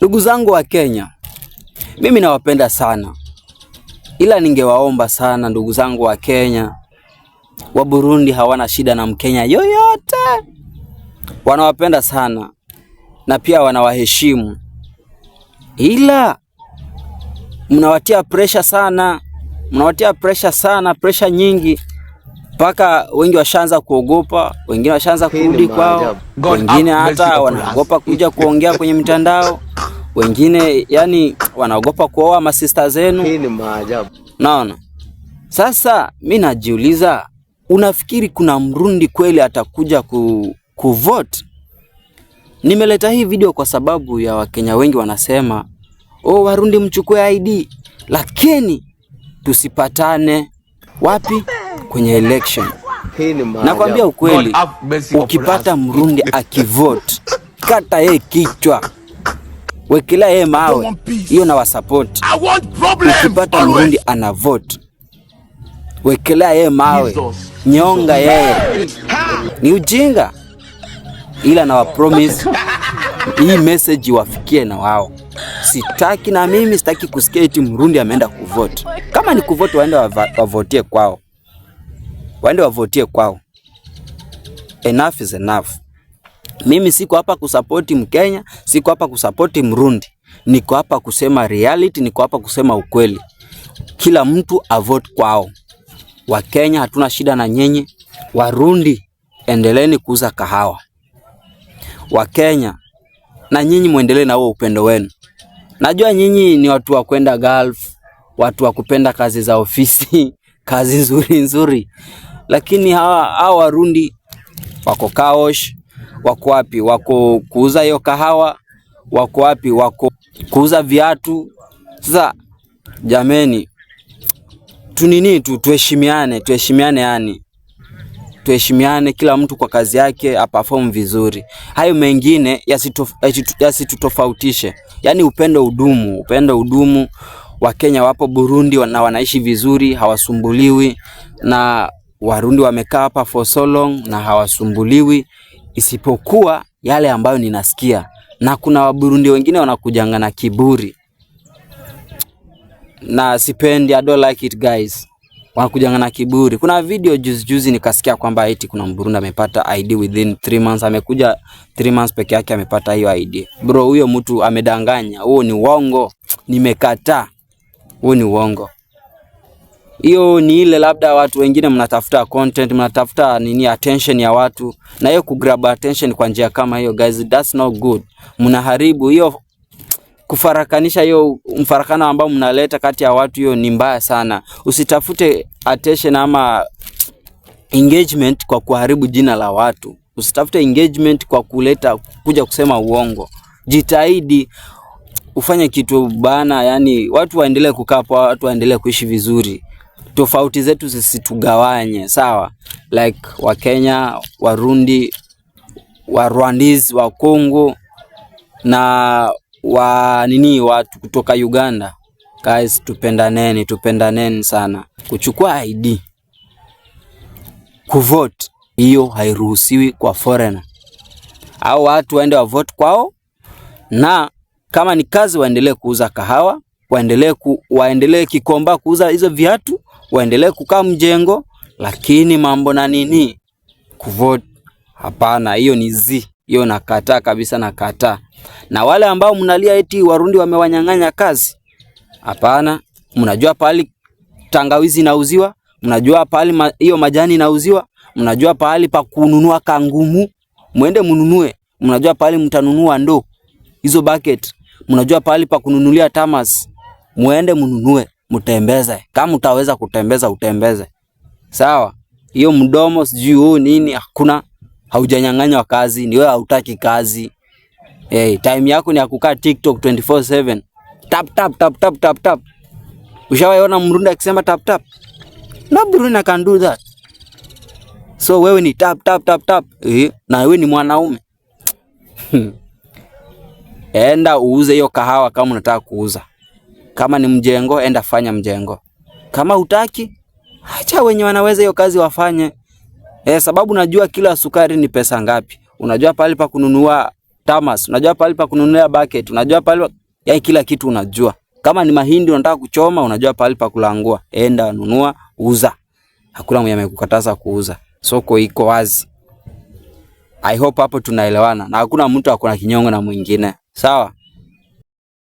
Ndugu zangu wa Kenya, mimi nawapenda sana, ila ningewaomba sana ndugu zangu wa Kenya, wa Burundi hawana shida na Mkenya yoyote, wanawapenda sana na pia wanawaheshimu, ila mnawatia pressure sana, mnawatia pressure sana, pressure nyingi mpaka wengi washaanza kuogopa, wengine washaanza kurudi kwao, wengine hata wanaogopa kuja kuongea kwenye mitandao, wengine yani wanaogopa kuoa masista zenu. Hii ni maajabu. Naona sasa, mi najiuliza, unafikiri kuna Mrundi kweli atakuja kuvote? Nimeleta hii video kwa sababu ya Wakenya wengi wanasema, oh, Warundi mchukue ID, lakini tusipatane wapi? Kwenye election. Hii ni maajabu. Nakwambia ukweli, ukipata Mrundi akivote, kata yeye kichwa, wekelea yeye mawe, hiyo na wasupport. Ukipata Mrundi ana vote, wekelea yeye mawe, nyonga yeye. Ni ujinga, ila na wapromise hii message iwafikie na wao. Sitaki na mimi sitaki kusikia eti Mrundi ameenda kuvote. Kama ni kuvote, waende wavotie kwao, waende wavotie kwao. Enough is enough. Mimi siko hapa kusapoti Mkenya, siko hapa kusapoti Mrundi, niko hapa kusema reality, niko hapa kusema ukweli. Kila mtu avote kwao. Wakenya hatuna shida na nyinyi. Warundi endeleeni kuuza kahawa. Wakenya na nyinyi muendelee na huo upendo wenu. Najua nyinyi ni watu wa kwenda Gulf, watu wa kupenda kazi za ofisi, kazi nzuri nzuri, lakini hawa Warundi wako carwash, wako wapi? Wako kuuza hiyo kahawa, wako wapi? Wako kuuza viatu. Sasa jameni, tunini tu tuheshimiane, tuheshimiane yani tuheshimiane, kila mtu kwa kazi yake aperform vizuri. Hayo mengine yasitutofautishe, yaani upendo udumu, upendo udumu. Wakenya wapo Burundi na wanaishi vizuri, hawasumbuliwi, na Warundi wamekaa hapa for so long na hawasumbuliwi, isipokuwa yale ambayo ninasikia, na kuna Waburundi wengine wanakujanga na kiburi na sipendi, I don't like it guys, wanakujanga na kiburi. Kuna video juzi juzi nikasikia kwamba eti kuna Mburundi amepata ID within 3 months, amekuja 3 months peke yake amepata hiyo ID. Bro, huyo mtu amedanganya, huo ni uongo, nimekataa, huo ni uongo. Hiyo ni ile labda watu wengine mnatafuta content, mnatafuta nini, attention ya watu, na hiyo kugrab attention kwa njia kama hiyo guys, that's not good. Mnaharibu hiyo kufarakanisha, hiyo mfarakano ambao mnaleta kati ya watu, hiyo ni mbaya sana. Usitafute attention ama engagement kwa kuharibu jina la watu. Usitafute engagement kwa kuleta kuja kusema uongo. Jitahidi ufanye kitu bana, yani watu waendelee kukaa poa, watu waendelee kuishi vizuri. Tofauti zetu zisitugawanye, sawa? Like Wakenya, Warundi, wa Rwandese, wa Congo na wa nini, watu kutoka Uganda. Guys, tupendaneni, tupendaneni sana. Kuchukua ID kuvote, hiyo hairuhusiwi kwa foreigner. Au watu waende wavote kwao, na kama ni kazi waendelee kuuza kahawa, waendelee Kikomba kuuza hizo viatu, waendelee kukaa mjengo, lakini mambo na nini kuvote, hapana, hiyo ni zi, hiyo nakataa kabisa, nakataa. Na wale ambao mnalia eti Warundi wamewanyang'anya kazi, hapana. Mnajua pahali tangawizi inauziwa, mnajua pahali hiyo majani inauziwa, mnajua pahali pa kununua kangumu, mwende mnunue. Mnajua pahali mtanunua ndoo hizo bucket, mnajua pahali pa kununulia tamas, muende mnunue, mtembeze. Kama utaweza kutembeza utembeze, sawa. Hiyo mdomo sijui huu nini, hakuna, haujanyang'anywa kazi, ni wewe hautaki kazi. Hey, time yako ni ya kukaa TikTok 24/7. Tap tap tap tap tap tap. Ushawahi ona Mrundi akisema tap tap? No Burundi can do that. So wewe ni tap tap tap tap. Eh, na wewe ni mwanaume. Enda uuze hiyo kahawa kama unataka kuuza. Kama ni mjengo, enda fanya mjengo. Kama hutaki, acha wenye wanaweza hiyo kazi wafanye. Eh, sababu najua kila sukari ni pesa ngapi. Unajua pahali pa kununua Tamas, unajua pahali pa kununulia bucket, unajua pahali, yaani kila kitu unajua. Kama ni mahindi unataka kuchoma, unajua pahali pa kulangua. Enda nunua, uza. Hakuna mwenye amekukataza kuuza. Soko iko wazi. I hope hapo tunaelewana na hakuna mtu akona kinyongo na mwingine. Sawa?